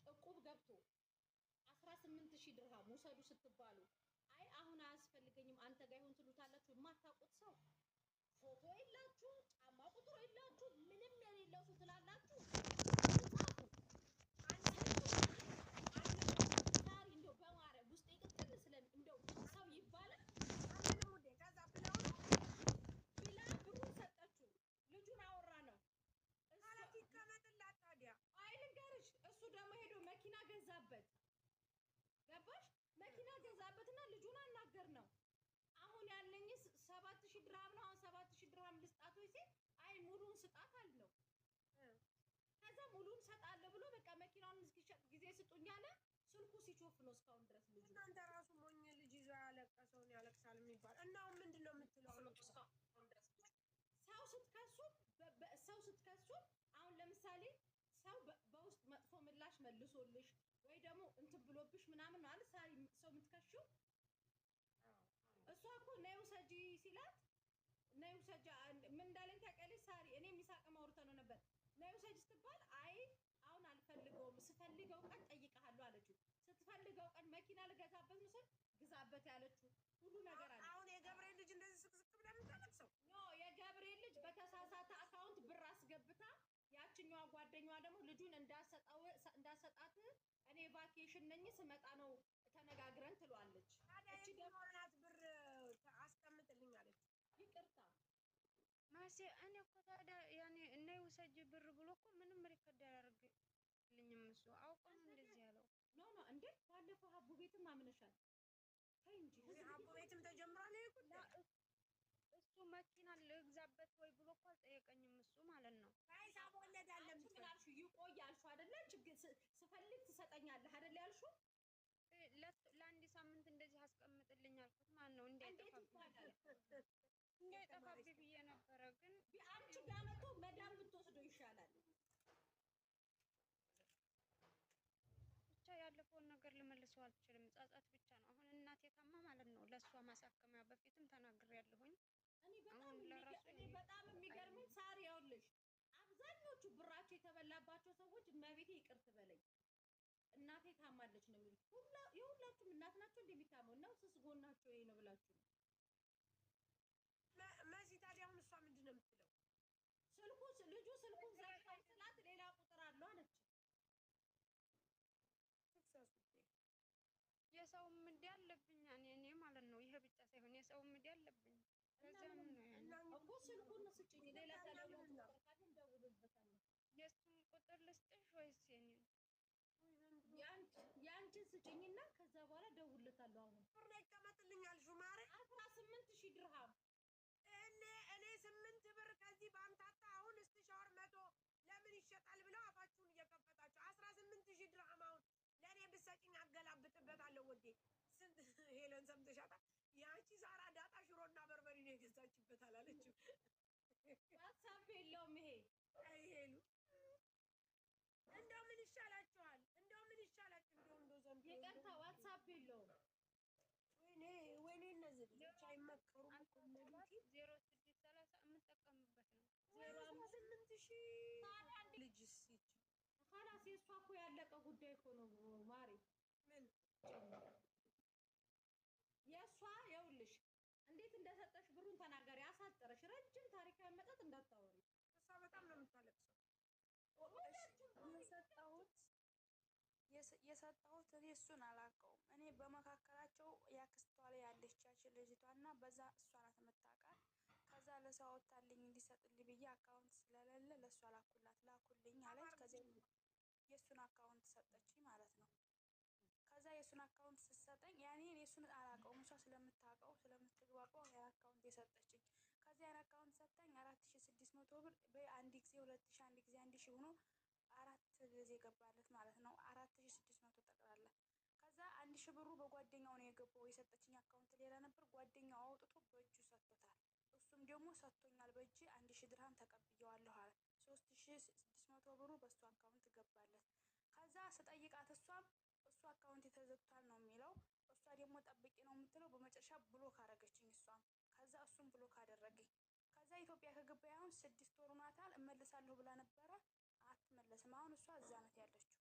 እቁብ ገብቶ 18,000 ድርሃም ውሰዱ ስትባሉ አይ አሁን አያስፈልገኝም አንተ ጋር ይሁን ትሉታላችሁ። የማታውቁት ሰው ፎቶ የላችሁ፣ ጫማ ቁጥሩ የላችሁ፣ ምንም የሌለው ሰው ትላላችሁ። ጻፉ። ሳሪ እንደው በማርያም ውስጤ ቅጥል ስለ እንደው ሰው ይባላል። አንንም ውዴ ከዛ ብለው ነው። ብላ ብሩን ሰጠችው። ልጁን አወራ ነው። ማለት ይቀመጥላት ታዲያ። አይ ልንገርሽ፣ እሱ ደግሞ ሄዶ መኪና ገዛበት። ገባሽ? መኪና ገዛበትና ልጁን አናገር ነው። አሁን ያለኝ 7,000 ድርሃም ነው። አሁን 7,000 ድርሃም ልስጣት ወይ ሲል አይ ሙሉን ስጣት አልነው። ከዛ ሙሉን ሰጣለሁ ብሎ በቃ መኪናውን እስኪሸጥ ጊዜ ስጡኝ አለ። ስልኩ ሲቾፍ ነው እስካሁን ድረስ ልጁ። እናንተ ራሱ ሞኝ ልጅ ይዞ ያለቀሰውን ያለቅሳል የሚባል እና አሁን ምንድን ነው የምትለው? ሰው ስትከሱ ሰው ስትከሱ አሁን ለምሳሌ ሰው በውስጥ መጥፎ ምላሽ መልሶልሽ ወይ ደግሞ እንትን ብሎብሽ ምናምን ነው አይደል? ሳሪ ሰው የምትከሺው። እሷ እኮ ነይ ውሰጂ ሲላት ነይ ውሰጂ ምን እንዳለኝ ታውቂያለሽ ሳሪ? እኔ የሚሳቅ አውርተን ነው ነበር። ነይ ውሰጂ ስትባል አይ አሁን አልፈልገውም፣ ስፈልገው ቀን ጠይቅሃለሁ አለችው። ስትፈልገው ቀን መኪና ልገዛበት ነው ስል ግዛበት ያለችው ሁሉ ነገር አለ። አሁን የገብርኤል ልጅ እንደዚህ ስቅስቅ ብላ የምታለቅሰው? No፣ የገብርኤል ልጅ በተሳሳተ account ብር አስገብታ ያችኛዋ ጓደኛዋ ደግሞ ልጁን እንዳሰጣት እኔ vacation ነኝ ስመጣ ነው ተነጋግረን ትሏለች። ታዲያ እቺ ደግሞ የትኛዋ ናት ብር አስቀምጥልኝ አለች? ይቅርታ። ማሴ እኔ እኮ ታዲያ ያኔ ነይ ውሰጂ ብር ብሎ እኮ ምንም record አያደርግልኝም። እሱ አውቆ ነው እንደዚህ ያለው። No no፣ እንዴ ባለፈው ሀቡ ቤትም አምነሻል። ተይ እንጂ ህዝብ። ሀቡ ቤትም ተጀምሯል ይሄ ጉዳይ። እሱ መኪና ልግዛበት ወይ ብሎ እኮ አልጠየቀኝም እሱ ማለት ነው። ሂሳብ ወለድ አለ። አንቺ ምን አልሽው? ይቆይ አልሽው አይደለ? ችግር ስፈልግ ትሰጠኛለህ አይደለ ያልሽው? ለአንድ ሳምንት እንደዚህ አስቀምጥልኝ አልኩት ማለት ነው። እንዴት እንዳይጠፋብኝ ይባላል? እንዳይጠፋብኝ ብዬ ነበረ ግን አንቺ ጋር መጥቶ መዳም ብትወስደው ይሻላል። ብቻ ያለፈውን ነገር ልመልሰው አልችልም። ጸጸት ብቻ ነው። አሁን እናቴ ታማ ማለት ነው ለእሷ ማሳከሚያ በፊትም ተናግሬያለሁኝ። እኔ በጣም አሁን ለራሱ እኔ በጣም የሚገርመኝ ሳሪ ይኸውልሽ፣ አብዛኞቹ ብራቸው የተበላባቸው ሰዎች እመቤቴ ይቅር ትበለኝ እናቴ ታማለች ነው የሚሉት። የሁላችሁም እናት ናቸው እንደሚታመው ነው ስስ ጎናቸው ይሄ ነው ብላችሁ ነው። መሲ ታዲያ አሁን እሷ ምንድን ነው የምትለው? ስልኩ ልጁ ስልኩን ዘግታው ስላት ሌላ ቁጥር አለው አለች። ትክሰስ ውዴ። የሰውም እንዲ አለብኝ እኔ ማለት ነው። ይሄ ብቻ ሳይሆን የሰውም እንዲ አለብኝ። ለዚያም ነው ያኔ እና እኮ ስልኩን ስጭኝ፣ ሌላ ተለዋጭ ቁጥር ካለ እንደውልበታለን። የእሱን ቁጥር ልስጥሽ ወይስ የኔን? የአንቺን ስጭኝና ከዛ በኋላ ደውልለታለሁ። አሁን ብር ነው ይቀመጥልኝ አልሽው ማሬ። 18,000 ድርሃም። እኔ 8 ብር ከዚህ በአምታታ አሁን እስቲ ሻወር 100 ለምን ይሸጣል ብለው አፋችሁን እየከፈታችሁ 18,000 ድርሃም አሁን ለእኔ ብትሰጪኝ አገላብጥበታለሁ ውዴ። ስንት ሄለን ሰምተሻታል? ያንቺ ሳራ ዳጣ ሽሮና በርበሬ ነው የገዛችበት አላለችም? ዋትሳፕ የለውም ይሄ። አይ ሄሉ እንደው ምን ይሻላችኋል? እንደው ምን ይሻላችሁ? እንደው እንደው ዘንድሮ ይቅርታ ዋትሳፕ የለውም። ወይኔ ወይኔ፣ እነዚህ ልጆች አይመከሩም እኮ እመቤቴ። 0630 የምጠቀምበት ነው። 18,000 ልጅስ ይቺ خلاص የእሷ እኮ ያለቀ ጉዳይ እኮ ነው ማሬ። ምን? የእሷ ይኸውልሽ እንዴት እንደሰጠሽ ብሩን ተናገሪ። አሳጥረሽ ረጅም ታሪካዊ መጠጥ እንዳታወሪ። እሷ በጣም ነው የምታለቅሰው። የሰጠሁት እኔ እሱን አላውቀውም። እኔ በመካከላቸው ያክስቷ ላይ ያለች ያችን ልጅቷ እና በዛ እሷ ናት የምታውቃት። ከዛ ለሰው አወጣልኝ እንዲሰጥልኝ ብዬ account ስለሌለ ለእሷ ላኩላት፣ ላኩልኝ አለች። ከዚያ የእሱን account ሰጠችኝ ማለት ነው። ከዛ የእሱን account ስትሰጠኝ ያኔ እኔ እሱን አላውቀውም፣ እሷ ስለምታውቀው ስለምትግባባው ያን account የሰጠችኝ። ከዚያ ያን account ሰጠኝ 4600 ብር በአንድ ጊዜ 2000፣ አንድ ጊዜ 1000 ሆኖ አራት ጊዜ ገባለት ማለት ነው። 4600 ጠቅላላ። ከዛ 1000 ብሩ በጓደኛው ነው የገባው። የሰጠችኝ account ሌላ ነበር። ጓደኛው አውጥቶ በእጁ ሰጥቶታል። እሱም ደግሞ ሰጥቶኛል በእጅ 1000 ድርሃም ተቀብየዋለሁ አለ። 3600 ብሩ በእሱ account ገባለት። ከዛ ስጠይቃት እሷም እሱ account ተዘግቷል ነው የሚለው። እሷ ደግሞ ጠብቂ ነው የምትለው። በመጨረሻ block አደረገችኝ እሷም። ከዛ እሱም block አደረገኝ። ከዛ ኢትዮጵያ ከገባ አሁን 6 ወር ሆኗታል። እመልሳለሁ ብላ ነበረ፣ አትመለስም። አሁን እሷ እዛ ናት ያለችው።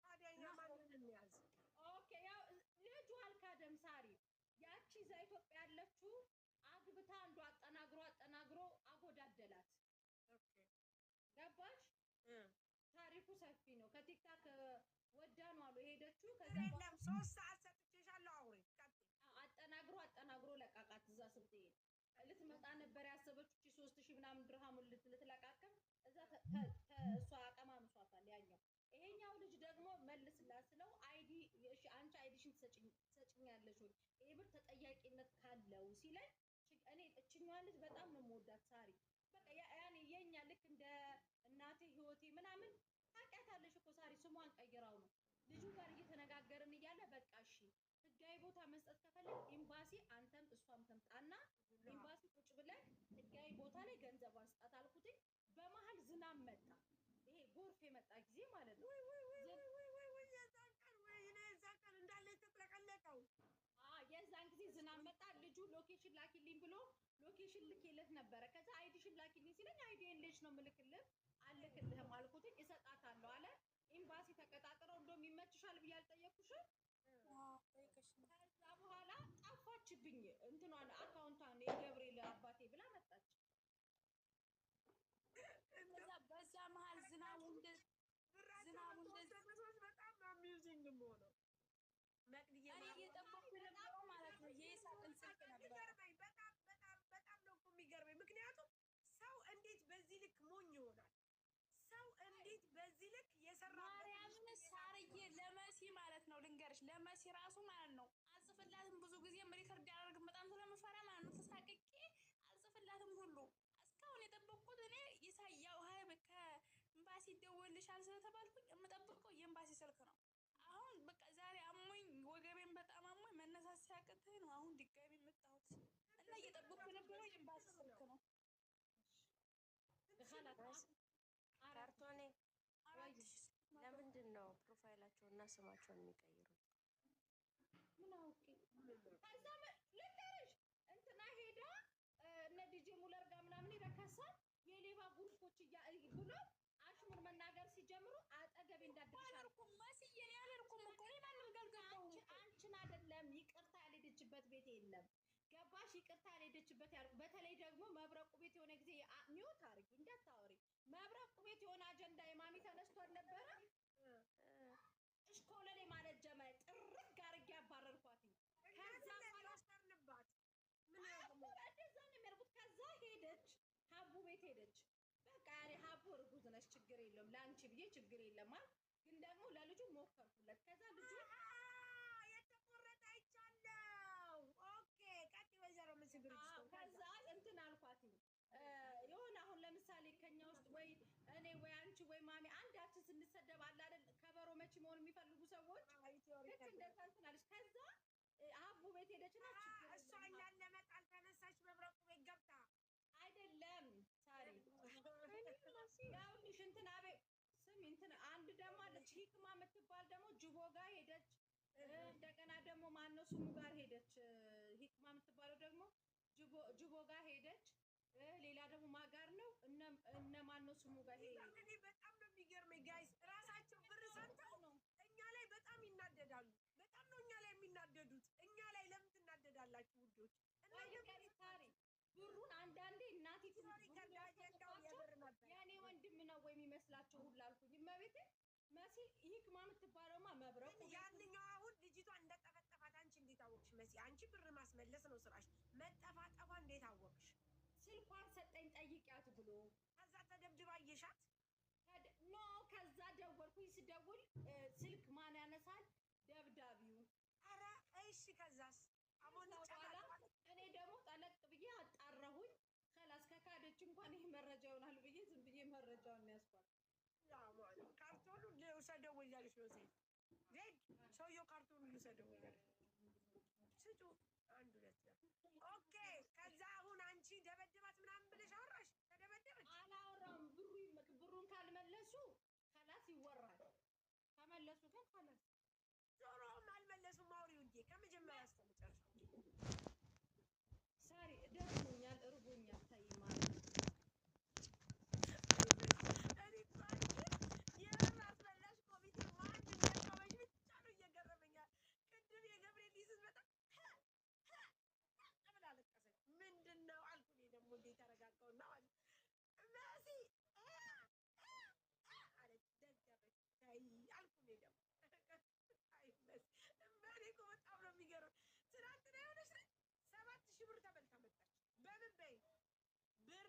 ታዲያ እኛ እና ሳሪ፣ ያቺ እዛ ኢትዮጵያ ያለችው አግብታ አንዱ አጠናግሮ አጠናግሮ አጎዳደላት። ገባሽ? ታሪኩ ሰፊ ነው። ከ TikTok ወዳ ነው አሉ የሄደችው። ከዛ የለም፣ 3 ሰዓት ሰጥቼሻለሁ። አውሪ፣ ቀጥይ። አጠናግሮ አጠናግሮ ለቃቃት። እዛ ስትሄድ ልትመጣ ነበር ያሰበችው 3000 ምናምን ድርሃሙን ልትለቃቅም እዛ እሷ አቀማምሷታል። ያኛው ይሄኛው ልጅ ደግሞ መልስላት ስለው ID፣ እሺ አንቺ ID ሽን ትሰጭኛለሽ ወይ፣ ይሄ ብር ተጠያቂነት ካለው ሲለኝ፣ እኔ እችኛዋ ልጅ በጣም ነው የምወዳት ሳሪ። በቃ ያኔ የኛ ልክ እንደ እናቴ ህይወቴ ምናምን፣ ታውቂያታለሽ እኮ ሳሪ፣ ስሟን ቀይራው ነው። ልጁ ጋር እየተነጋገርን እያለ በቃ እሺ ህጋዊ ቦታ መስጠት ከፈለግ ኤምባሲ አንተም እሷም ትምጣና ኤምባሲ ቁጭ ብለን ህጋዊ ቦታ ላይ ገንዘቧን ስጣት አልኩትኝ። በመሀል ዝናብ መጣ። ይሄ ጎርፍ የመጣ ጊዜ ማለት ነው። ውይ ውይ ውይ ውይ ውይ ውይ፣ የዛን ቀን፣ ወይኔ የዛን ቀን እንዳለ የተጥለቀለቀው። የዛን ጊዜ ዝናብ መጣ። ልጁ location ላኪልኝ ብሎ location ልኬለት ነበረ። ከዛ ID ሽን ላኪልኝ ሲለኝ ID እንዴት ነው ምልክልህ፣ አልክልህም አልኩትኝ። እሰጣታለሁ አለ። ኤምባሲ ተቀጣጥረው እንደውም ይመችሻል ብዬ አልጠየኩሽም? ከዛ በኋላ ጠፋችብኝ። እንትኗን account ቷን የገብርኤል አባቴ ብላ መጣች። ከዛ በዛ መሀል ዝናቡ ዝናቡ ሰዎች በጣም ነው amusing የምሆነው። መቅድዬ እኔ እየጠበኩ የነበረው ማለት ነው የይሳቅን ስልክ ነበር። የሚገርመኝ፣ በጣም በጣም በጣም ነው እኮ የሚገርመኝ። ምክንያቱም ሰው እንዴት በዚህ ልክ ሞኝ ይሆናል? ሰው እንዴት በዚህ ልክ የሰራበት ማርያምን ሳርዬ፣ ለመሲ ማለት ነው ልንገርሽ፣ ለመሲ ራሱ ማለት ነው አልጽፍላትም። ብዙ ጊዜም record አላደርግም በጣም ስለምፈራ ማለት ነው። ተሳቅቄ አልጽፍላትም ሁሉ። እስካሁን የጠበቅኩት እኔ ኢሳያው ከኤምባሲ ይደወልልሻል ስለተባልኩኝ የምጠብቀው የኤምባሲ ስልክ ነው። አሁን በቃ ዛሬ አሞኝ፣ ወገቤን በጣም አሞኝ መነሳት ሲያቅተኝ ነው አሁን ድጋሚ መጣሁት እና እየጠበቅኩ የነበረው የኤምባሲ ስልክ ነው። ካርቶኔ፣ 4100። ለምንድን ነው profile ኣቸውን እና ስማቸውን የሚቀይሩት? ምን አውቄ። ከዛ ልንገርሽ፣ እንትና ሄዳ እነ ዲጄ ሙለር ጋር ምናምን ሄዳ ከሳ የሌባ ጉልፎች ብሎ አሽሙር መናገር ሲጀምሩ አጠገቤ እንዳትደርሽ አላልኩም መስዬ፣ እኔ አላልኩም እኮ፣ እኔ ማንም ጋር አልገባሁም እኮ። አንቺን አይደለም፣ ይቅርታ ያልሄደችበት ቤት የለም። ገባሽ? ይቅርታ ያልሄደችበት ያልኩ በተለይ ደግሞ መብረቁ ቤት የሆነ ጊዜ mute አድርጊ እንዳታወሪ። መብረቁ ቤት የሆነ አጀንዳ የማሚ ተነስቷል ነበረ። እሽኮለሌ ማለት ጀመረ። ጥርግ አድርጌ አባረርኳት። ከዛ በኋላ ወሰርንባት ምን አቦ እንደዛ ነው የሚያደርጉት። ከዛ ሄደች ሀቡ ቤት ሄደች። በቃ ያኔ ሀቡ እርጉዝ ነች፣ ችግር የለውም ለአንቺ ብዬ ችግር የለም አልኩ። ግን ደግሞ ለልጁ ሞከርኩለት። ከዛ ልጁ የተቆረጠ አይቻለው። Okay፣ ቀጥይ ወይዘሮ መሲ ብርጅስቶን። ከዛ እንትን አልኳትኝ፣ የሆነ አሁን ለምሳሌ ከኛ ውስጥ ወይ እኔ ወይ አንቺ ወይ ማሚ አንዳችን ስንሰደብ አለ አይደል ከበሮ መቺ መሆን የሚፈልጉ ሰዎች፣ ልክ እንደዛ እንትን አለች። ከዛ ሀቡ ቤት ሄደችና ችግር እሷ የለም እኛን ለመጣል ተነሳች። መብረቁ ቤት ገብታ አይደለም ሳሪ፣ ይኸውልሽ እንትን አቤ ስሚ፣ እንትን አንድ ደግሞ አለች ሂክማ የምትባል ደግሞ ጅቦ ጋር ሄደች። እንደገና ደግሞ ማነው ስሙ ጋር ሄደች። ሂክማ የምትባለው ደግሞ ጅቦ ጋር ሄደች። ሌላ ደግሞ ማ ጋር ነው፣ እነ ማነው ስሙ ጋር ሄ እኔ በጣም ነው የሚገርመኝ guys፣ ራሳቸው ብር ሰጥተው እኛ ላይ በጣም ይናደዳሉ። በጣም ነው እኛ ላይ የሚናደዱት። እኛ ላይ ለምን ትናደዳላችሁ ውዶች? ወይ ልንገርሽ ሳሪ፣ ብሩን አንዳንዴ እናቴ ትሙት sorry ብሩን ከአጀንዳው የወሰደባቸው የብር ነበር። የእኔ ወንድም ነው ወይ የሚመስላቸው ሁላ አልኩኝ። እመቤቴ መሲ፣ ሂክማ የምትባለውማ መብረቁ ግን ያንኛው አሁን ልጅቷ እንደጠፈጠፋት አንቺ እንዴት አወቅሽ መሲ? አንቺ ብር ማስመለስ ነው ስራሽ። መጠፋጠፏ እንዴት አወቅሽ? ስልኳን ሰጠኝ ጠይቂያት ብሎ። ከዛ ተደብድባ አየሻት? No፣ ከዛ ደወልኩኝ። ስደውል ስልክ ማን ያነሳል? ደብዳቢው። ኧረ እሺ፣ ከዛስ? አሞን ከዛ በኋላ እኔ ደግሞ ጠለቅ ብዬ አጣራሁኝ። خلاص ከካደች እንኳን ይህ መረጃ ይሆናል ብዬ ዝም ብዬ መረጃውን ያስኳል። ካርቶኑ ልውሰደው እያለች ነው ዜድ። ዜድ፣ ሰውየው ካርቶኑ ልውሰደው እያለች ነው። ስጡ፣ አንድ ሁለት ነው። Okay፣ ከዛ አሁን አንቺ ደበደባት ምናምን ብለሽ አወራሽ? ተደበደበች? አላወራም። ብሩን ካልመለሱ خلاص ይወራል። ከመለሱ ግን خلاص። ዞሮም አልመለሱም። አውሪ ውዴ፣ ከመጀመሪያ እስከ መጨረሻው። ሳሪ፣ ደክሞኛል፣ እርቦኛል። ተይ ማለት እኔ እኮ አንቺ የብር አስመላሽ ኮሚቴ ማን እንደሾመሽ ብቻ ነው እየገረመኛል። ቅድም የገብርኤል ልጅ ስትመጣ በይ ብር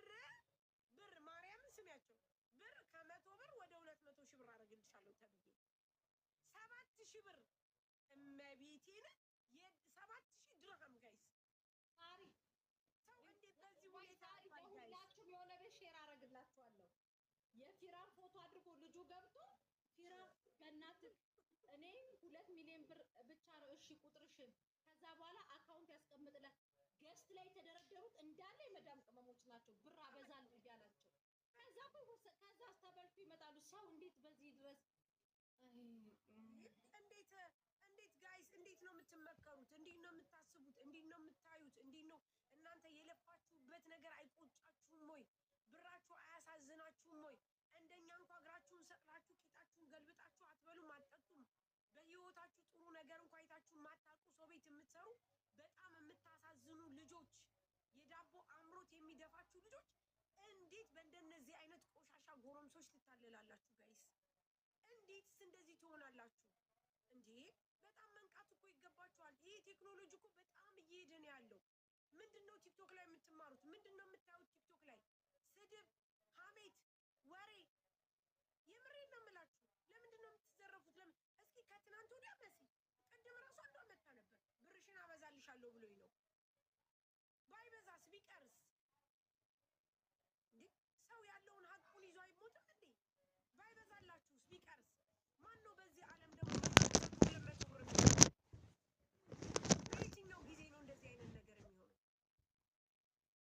ብር ማርያምን ስሚያቸው፣ ብር ከ100 ብር ወደ 200,000 ብር አደርግልሻለሁ ተብዬ 7,000 ብር፣ እመቤቴን የ7,000 ድርሃም guys። ሳሪ። ሰው እንዴት በዚህ ወይ ሁኔታ ሳሪ ያልፋል guys? ለሁላችሁም የሆነ ቤት share አደርግላችኋለሁ። የፊራን ፎቶ አድርጎ ልጁ ገብቶ ፊራ በእናትህ እኔ 2 ሚሊዮን ብር ብቻ ነው እሺ ቁጥርሽን፣ ከዛ በኋላ account ያስቀምጥላት። Guest ላይ የተደረደሩት እንዳለ የመዳም ቅመሞች ናቸው። ብር አበዛለሁ እያላቸው ከዛ እኮ ከዛ ተበልቶ ይመጣሉ። ሰው እንዴት በዚህ ድረስ አይ፣ እንዴት እንዴት guys፣ እንዴት ነው የምትመከሩት? እንዴት ነው የምታስቡት? እንዴት ነው የምታዩት? እንዴት ነው እናንተ የለፋችሁበት ነገር አይቆጫችሁም ወይ? ብራችሁ አያሳዝናችሁም ወይ? እንደኛ እንኳ እግራችሁን ሰቅላችሁ ቂጣችሁን ገልብጣችሁ አትበሉም፣ አትጠጡም። በህይወታችሁ ጥሩ ነገር እንኳ አይታችሁ የማታውቁ ሰው ቤት የምትሰሩ በጣም የምታሳዝኑ ልጆች፣ የዳቦ አምሮት የሚደፋችሁ ልጆች እንዴት በእንደነዚህ አይነት ቆሻሻ ጎረምሶች ትታለላላችሁ guys? እንዴትስ እንደዚህ ትሆናላችሁ? እንዴ በጣም መንቃት እኮ ይገባችኋል። ይሄ ቴክኖሎጂ እኮ በጣም እየሄደ ነው ያለው። ምንድን ነው ቲክቶክ ላይ የምትማሩት? ምንድን ነው የምታዩት ቲክቶክ ላይ? ስድብ፣ ሀሜት፣ ወሬ። የምሬን ነው የምላችሁ። ለምንድን ነው የምትዘረፉት? ለምን እስኪ ከትናንት ወዲያ መሲ ቅድም ራሱ አንዷ መታ ነበር። ብርሽን አበዛልሻለሁ ብሎኝ ነው። ባይበዛስ ቢቀርስ እንዴ? ሰው ያለውን ሀቁን ይዞ አይሞትም እንዴ? ባይበዛላችሁስ ቢቀርስ? ማን ነው በዚህ ዓለም ደግሞ 200 ብር የሚሰጠው? በየትኛው ጊዜ ነው እንደዚህ አይነት ነገር የሚሆነው?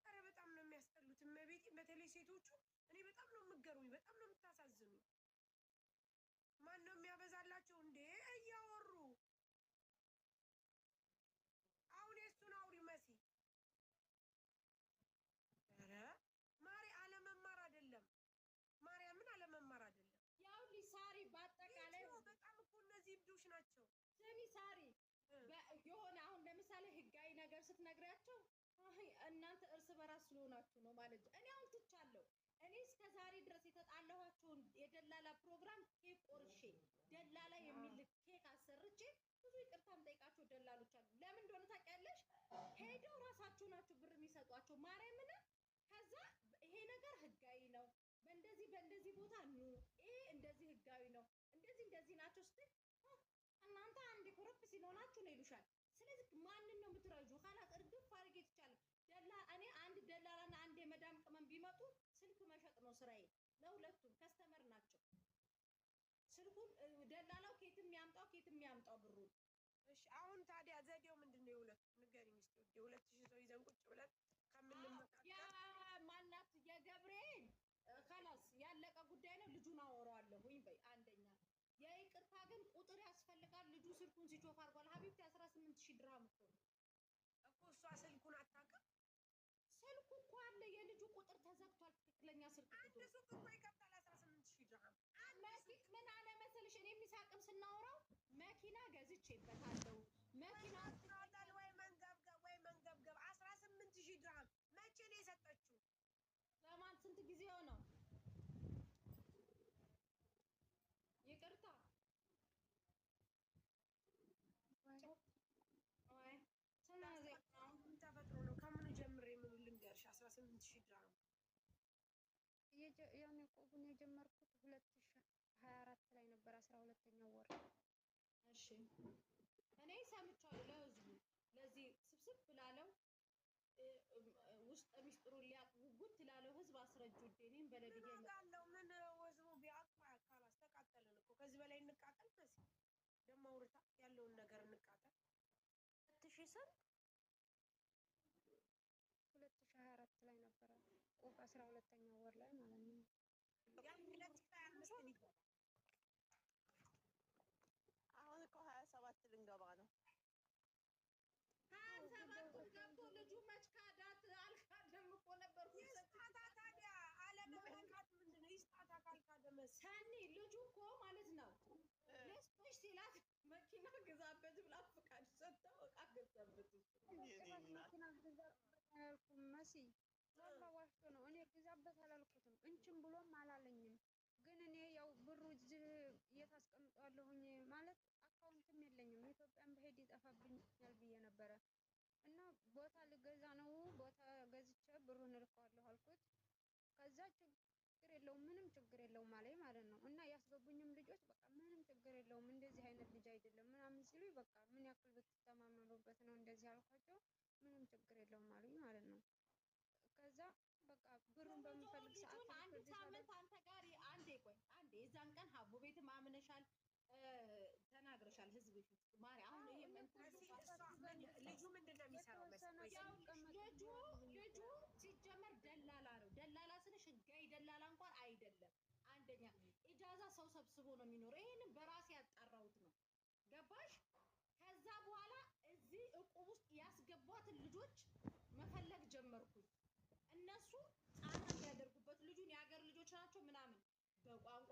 ኧረ በጣም ነው የሚያስጠሉት። እመቤቴ፣ በተለይ ሴቶቹ እኔ በጣም ነው የምገሩኝ፣ በጣም ነው የምታሳዝኑኝ። ማን ነው የሚያበዛላቸው እንዴ? እያወሩ አሁን የእሱን አውሪ መሲ። ኧረ ማሪ አለመማር አይደለም፣ ማርያምን አለመማር አይደለም። ያውልሽ ሳሪ በአጠቃላይ ይህ በጣም እኮ እነዚህ እብዶች ናቸው። ስሚ ሳሪ፣ የሆነ አሁን ለምሳሌ ህጋዊ ነገር ስትነግሪያቸው አይ እናንተ እርስ በራስ ስለሆናችሁ ነው ማለት ነው። እኔ አሁን ትቻለሁ። እኔ እስከ ዛሬ ድረስ የተጣላኋቸውን የደላላ ፕሮግራም ኬክ ቆርሼ ደላላ የሚልክ ኬክ አሰርቼ ብዙ ይቅርታ የምጠይቃቸው ደላሎች አሉ። ለምን እንደሆነ ታውቂያለሽ? ሄደው ራሳቸው ናቸው ብር የሚሰጧቸው ማርያምን። ከዛ ይሄ ነገር ህጋዊ ነው፣ በእንደዚህ በእንደዚህ ቦታ ኑ፣ ይሄ እንደዚህ ህጋዊ ነው፣ እንደዚህ እንደዚህ ናቸው ስትል እናንተ አንድ group ሲሆናችሁ ነው ይሉሻል። ስለዚህ ማንን ነው የምትረጁ? خلاص እርግፍ አድርጌ ትቻለሁ። ደላ እኔ አንድ ደላላና አንድ የመዳም ቅመም ቢመጡ ስልክ መሸጥ ነው ስራዬ። ለሁለቱም customer ናቸው። ስልኩን ደላላው ኬትም ያምጣው ኬትም ያምጣው ብሩን። እሺ አሁን ታዲያ ዘዴው ምንድን ነው? የሁለቱ ንገሪኝ እስኪ ውዴ። 2,000 ሰው ይዘን ቁጭ ብለን ከምንመካከር የማናት የገብርኤል خلاص ያለቀ ጉዳይ ነው። ልጁን አወራዋለሁኝ በይ። አንደኛ የይቅርታ ግን ቁጥር ያስፈልጋል። ልጁ ስልኩን switch off አድርጓል። حبيبتي 18,000 ድርሃም እኮ ነው። እኮ እሷ ስልኩን አታውቅም። ስልኩ እኮ አለ። የልጁ ቁጥር ተዘግቷል። ትክክለኛ ስልክ አንድ ቁጥሩ ሱቅ እኮ ይከፍታል 18,000 ድርሃም። ምን አለ መሰልሽ፣ እኔ የሚሳቅም ስናወራው መኪና ገዝቼበታለሁ መኪና ማቃጠል ወይ መንገብገብ ወይ መንገብገብ። 18,000 ድርሃም መቼ ነው የሰጠችው? በማን ስንት ጊዜ ሆነው? ይቅርታ ወይ ስንት ጊዜ ነው? ምን ተፈጥሮ ነው? ከምኑ ጀምሬ ምኑ ልንገርሽ? 18,000 ድርሃም ያኔ ቁቡን የጀመርኩት 2024 ላይ ነበር፣ 12ኛው ወር። እሺ እኔ ሰምቻለሁ። ለህዝቡ ለዚህ ስብስብ ላለው ውስጥ ሚስጥሩን ሊያቅ ጉጉት ላለው ህዝብ አስረጁ። እኔም ምን በለድዬ ዋጋ አለው? ምን ህዝቡ ቢያውቅ خلاص ተቃጠልን እኮ። ከዚህ በላይ እንቃጠል? መሲ ደግሞ አውርታ ያለውን ነገር እንቃጠል። 2,000 ስንት? 2024 ላይ ነበረ ቁብ 12ኛው ወር ላይ ማለት ነው። ያን 2025 ሊገባ አሁን እኮ 27 ልንገባ ነው። 27ቱን ገብቶ ልጁ መች ካዳት? አልካደም እኮ ነበርኩ። ይስጣታ ታዲያ አለመመካት ምንድን ነው? ይስጣታ ካልካደ መሲ ሰኒ ልጁ እኮ ማለት ነው ልስጥሽ ሲላት መኪና ግዛበት ብላ ፍቃድ ሰጥተው እቃ ገዛበት እሱ። የኔ ጭራሽ እናት። መኪና ግዛበት አላልኩም መሲ፣ ወላ ዋሽቶ ነው። እኔ ግዛበት አላልኩትም እንችን ብሎም አላለኝም። ግን እኔ ያው ብሩ እዚህ የት አስቀምጠዋለሁኝ ማለት account ም የለኝም፣ ኢትዮጵያን ብሄድ ይጠፋብኛል ብዬ ነበረ እና ቦታ ልገዛ ነው፣ ቦታ ገዝቼ ብሩን እልከዋለሁ አልኩት። ከዛ ችግር የለውም ምንም ችግር የለውም አለኝ ማለት ነው። እና ያስገቡኝም ልጆች በቃ ምንም ችግር የለውም እንደዚህ አይነት ልጅ አይደለም ምናምን ሲሉኝ በቃ ምን ያክል ብትተማመኑበት ነው እንደዚህ አልኳቸው። ምንም ችግር የለውም አሉኝ ማለት ነው። ከዛ በቃ ብሩን ዞሮ ዞሮ በምፈልግ ሰዓት ልጁን አንድ record ሳምንት ሳደርግ አንተ ጋር አንዴ ቆይ አንዴ የዛን ቀን ሀቦ ቤትም አምነሻል ተናግረሻል ህዝብ ፊት ማሪ። አሁን አዎ ይሄ እኔ እንትን እኮ መሲ ብዙ እሷ ሰዓት ምን ልጁ ምንድን ነው የሚሰራው? መሲ የተወሰነ ቆይ ቀን ስሚ። ያውልሽ ይቀመጥ ልጁ ብያለሁኝ ልጁ ሲጀመር ደላላ ነው። ደላላ ስልሽ ህጋዊ ደላላ እንኳን አይደለም። አንደኛ ኢጃዛ ሰው ሰብስቦ ነው የሚኖረው። ይሄንን በራሴ ያጣራሁት ነው። ገባሽ? ከዛ በኋላ እዚህ እቁብ ውስጥ ያስገቧትን ልጆች መፈለግ ጀመርኩኝ። እነሱ ጫና እንዲያደርጉበት ልጁን የሀገር ልጆች ናቸው ምናምን በቋንቋ